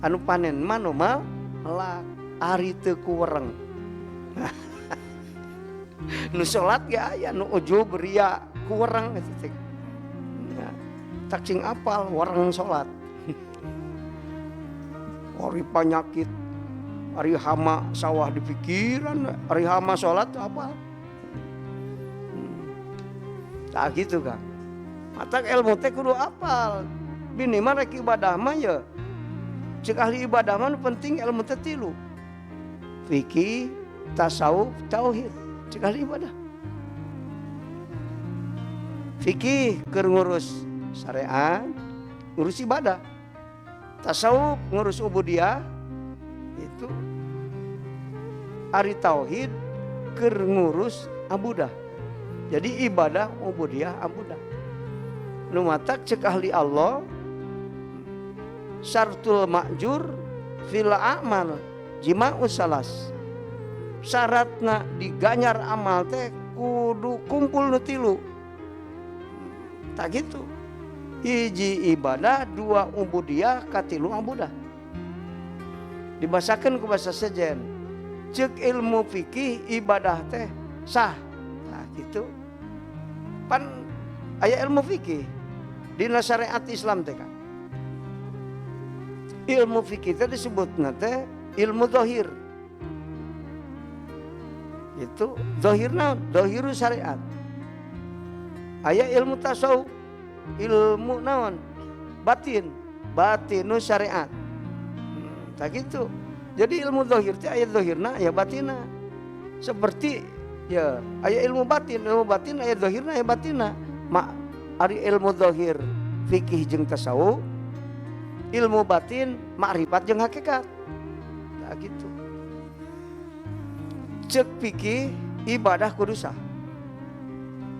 Anu panen mah nu melak, ari teu kuwereng. Nu salat ge aya nu ujub ria kuwereng eta teh. Ya, tak cing apal wereng salat. Ari panyakit, ari hama sawah di pikiran, ari hama salat apa? Tak gitu kan. Matak ilmu teh kudu apal. Bini mah rek ibadah mah ya. Cek ahli ibadah mah nu penting ilmu teh tilu. Fikih, tasawuf, tauhid. Cek ahli ibadah. Fikih keur ngurus syariat, ngurus ibadah. Tasawuf ngurus ubudiyah, itu ari tauhid keur ngurus abudah. Jadi ibadah ubudiyah abudah. Nu matak cek ahli Allah syartul ma'jur fil a'mal jima'us salas. Syaratna diganyar amal teh kudu kumpul nu tilu. Tak gitu. Hiji ibadah, dua ubudiyah, katilu abudah. Dibasakeun ku bahasa sejen. Cek ilmu fikih ibadah teh sah. Nah gitu. Pan aya ilmu fikih dina syariat Islam teh kan. Ilmu fikih teh disebutna teh ilmu zahir. Itu zahirna zahiru syariat. Aya ilmu tasawuf, ilmu naon? Batin, batinu syariat. Tak gitu. Jadi ilmu zahir teh aya zahirna aya batina. Seperti ya aya ilmu batin aya zahirna aya batina. Ma ari ilmu zahir fikih jeung tasawuf, ilmu batin makrifat jeung hakikat. Tak gitu. Cek fikih ibadah kudu sah.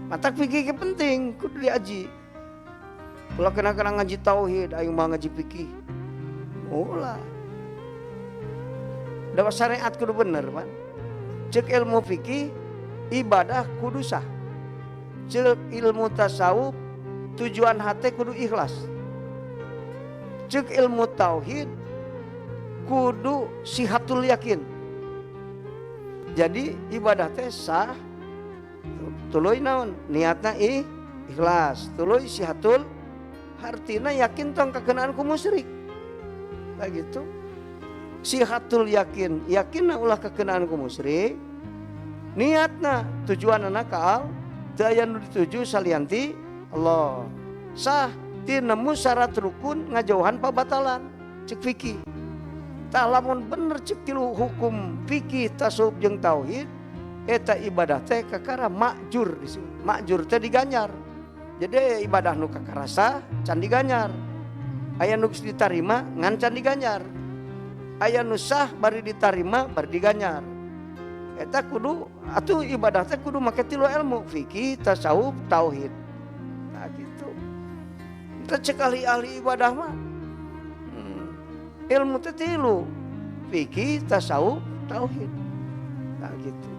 Matak fikih ge penting kudu diaji. Ulah kena-kena ngaji tauhid, aing mah ngaji fikih. Ulah. Da syariat kudu bener, Pan. Cek ilmu fikih ibadah kudu sah. Cek ilmu tasawuf tujuan hati kudu ikhlas. Cek ilmu tauhid kudu sihatul yakin. Jadi ibadah teh sah tuluy naon niatna ikhlas, tuluy sihatul hartina yakin tong kakenaan ku musyrik. Kayak gitu. Sihatul yakin, yakinna ulah kakenaan ku musyrik. Niatna tujuanna ka Allah, teu aya nu dituju salianti Allah. Sah tinemu syarat rukun ngajauhan pabatalan cek fikih. Tah lamun bener cek tilu hukum fikih tasawuf jeung tauhid eta ibadah teh kakara makjur disebut. Makjur teh diganjar. Jadi ibadah nu kakarasa can diganjar. Aya nu geus ditarima ngan can diganjar. Aya nu sah bari ditarima bari diganjar. Eta kudu atuh ibadah teh kudu make tilu ilmu fikih, tasawuf, tauhid. Nah gitu. Kita cek ahli-ahli ibadah mah. Ilmu teh tilu, fikih, tasawuf, tauhid. Nah gitu.